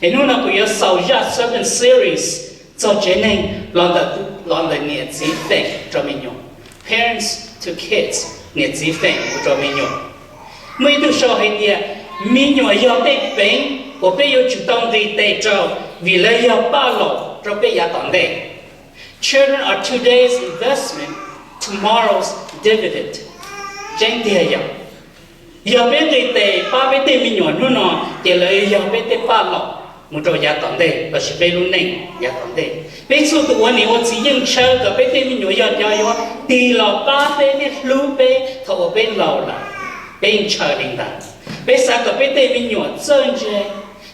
Es hnub no kuv yuav xaus zaj sermon series txog tsev neeg los ntawm, los ntawm niam txiv feem rau me nyuam, parents to kids, niam txiv feem mus rau me nyuam. Muaj ib tug sau hais tias, me nyuam yog tej peev uas peb yuav tsum tau nqis tes rau, vim lawv yog paj laum rau peb yav tom ntej. Children are today's investment, tomorrow's dividend. Tseeb tiag yog, yog peb nqis tes pab peb tej me nyuam hnub no, ces lawv yog peb tej paj laum mus rau yav tom ntej lossis peb lub neej yav tom ntej. Peb txhua tus ua niam ua txiv yeej ntshaw kom peb tej me nyuam yog cov yuav tig los pab peb thiab hlub peb thaum uas peb laus lawm. Peb yeej ntshaw li ntawd. Peb xav kom peb tej me nyuam txawj ntse.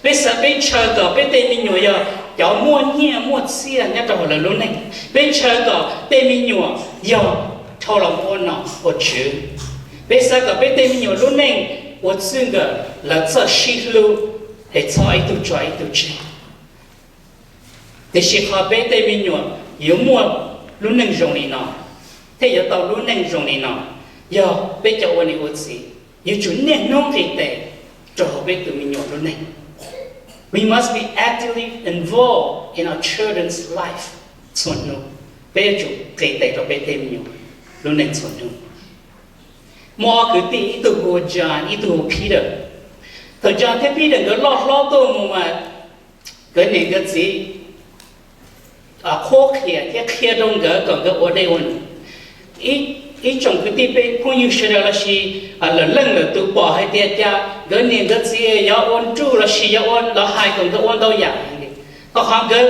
Peb xav, peb ntshaw kom peb tej me nyuam yog cov muaj nyiaj muaj txiaj nyob rau hauv lawv lub neej. Peb ntshaw kom tej me nyuam yog dhau los ua nom ua tswv. Peb xav kom peb tej me nyuam lub neej ua txij nkawm lawv txoj sib hlub, es txhob ib tug tso ib tug tseg. Tiam sis qhov peb tej me nyuam yuav muaj lub neej zoo li no, thiab yuav tau lub neej zoo li no, yog peb cov ua niam ua txiv yuav tsum niaj hnub nqis tes rau hauv peb tus me nyuam lub neej. We must be actively involved in our children's life txhua hnub. Peb yuav tsum nqis tes rau peb tej me nyuam lub neej txhua hnub. Muaj ob kwv tij, ib tug hu ua John, ib tug hu ua Peter. Thaum John thiab Peter nkawd loj hlob tuaj mus mas nkawd niam nkawd txiv qhuab qhia thiab qhia rau nkawd kom nkawd ua dej ua num. Ib tsoom kwv tij peb phooj ywg sawv daws lossis lwm leej lwm tus pom hais tias cas nkawd niam nkawd txiv yuav ua nruj lossis yuav ua, los hais kom nkawd ua ntau yam. Rau qhov nkawd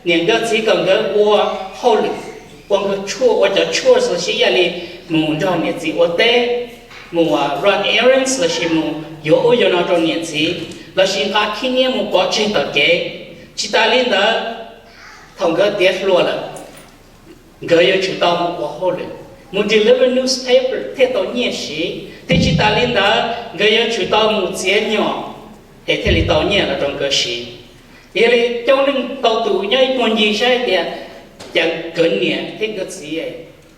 niam nkawd txiv kom nkawd ua hauj lwm, ua nkawd tshuaj, ua cov chores lossis ib yam li mus nrog niam txiv ua teb, mus run errands lossis mus yuav ub yuav no rau niam txiv, lossis nqa khib nyiab mus pov tseg tom kev. Tsis tas li ntawd, thaum nkawd tiav hluas lawm, nkawd yuav tsum tau mus ua hauj lwm, mus deliver newspaper thiaj tau nyiaj siv. Thiab tsis tas li ntawd, nkawd yuav tsum tau mus txiav nyom es thiaj li tau nyiaj los rau nkawd siv. Yog li coob leej ntau tus nyob ib puag ncig saib tias cas nkawd niam thiab nkawd txiv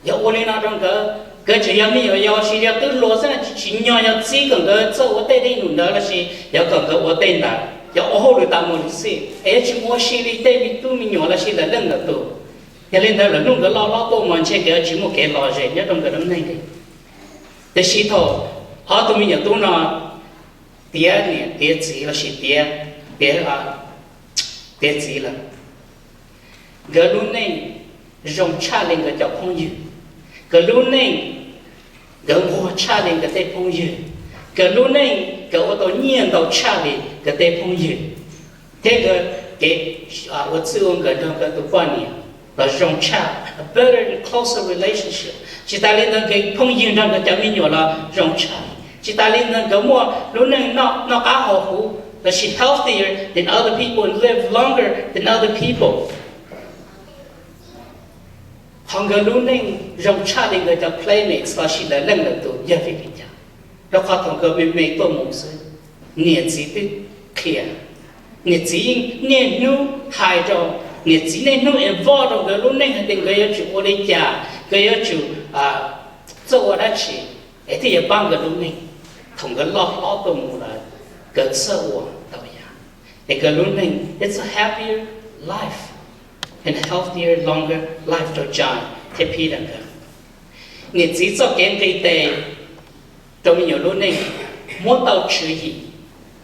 yog ua li no rau nkawd. Nkawd tseem yog me nyuam yaus los sis yog twb hluas xwb, tsis tsim nyog yog txib kom nkawd txawj ua tej dej num ntawd lossis yog kom nkawd ua tej ntawd, yog ua hauj lwm tas mus li xwb es yuav tsis mus ua si li tej me tub me nyuam lossis lwm leej lwm tus. Yog li ntawd lawm hnub nkawd loj hlob tuaj mas ntshe nkawd tsis muaj kev lom zem nyob rau nkawd lub neej li. Tiam sis thaum ob tug me nyuam tub no tiav niam tiav txiv lossis tiav, tiav, tiav txiv lawm, nkawd lub neej zoo tshaj li nkawd cov phooj ywg. Nkawd lub neej, nkawd nquag tshaj li nkawd tej phooj ywg. Nkawd lub neej, nkawd ua tau nyiaj ntau tshaj li nkawd tej phooj ywg. Thiab nkawd kev ua txij ua nkawm nrog nkawd tus poj niam los zoo tshaj, a better and closer relationship. Tsis tas li ntawd, nkawd phooj ywg nrog nkawd cov me nyuam los zoo tshaj. Tsis tas li ntawd, nkawd muaj lub neej noj qab haus huv lossis healthier than other people and live longer than other people. Qhov nkawd lub neej zoo tshaj li nkawd cov playmates lossis lwm leej lwm tus yog vim li cas? Rau qhov thaum nkawd me me tuaj mus xwb, niam txiv twb qhia, niam txiv yeej niaj hnub hais rau, niam txiv niaj hnub involve rau nkawd lub neej hais tias nkawd yuav tsum ua li cas, nkawd yuav tsum txawj ua dab tsi es thiaj yuav pab nkawd lub neej. Thaum nkawd loj hlob tuaj mus lawm, nkawd txawj ua ntau yam, es nkawd lub neej, it's a happier life and healthier, longer life rau John thiab Peter nkawd. Niam txiv txoj kev nqis tes rau me nyuam lub neej muab tau tswv yim,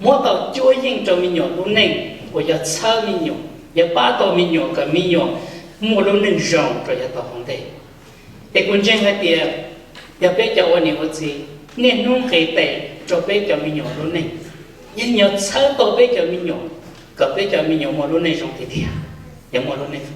muab tau cuab yeej rau me nyuam lub neej uas yog txhawb me nyuam, yog pab tau me nyuam kom me nyuam muaj lub neej zoo rau yav tom hauv ntej. Es kuv ntseeg hais tias yog peb cov ua niam ua txiv niaj hnub nqis tes rau peb cov me nyuam lub neej, yeej yuav txhawb tau peb cov me nyuam kom peb cov me nyuam muaj lub neej zoo tiag tiag, yog muaj lub neej.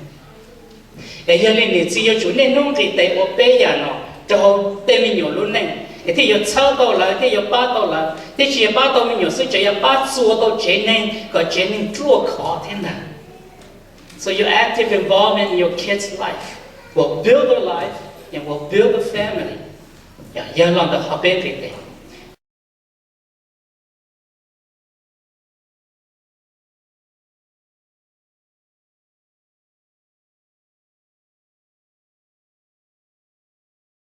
Es yog li niam txiv yuav tsum niaj hnub nqis tes ua peb yam no rau hauv tej me nyuam lub neej, es thiaj yuav txhawb tau lawv, thiaj yuav pab tau lawv, thiab tsis yog pab tau me nyuam xwb, tseem yog pab txuas tau tsev neeg kom tsev neeg ruaj khov thiab ntag. So your active involvement in your kids' life will build a life and will build a family. Yog los ntawm qhov peb nqis tes.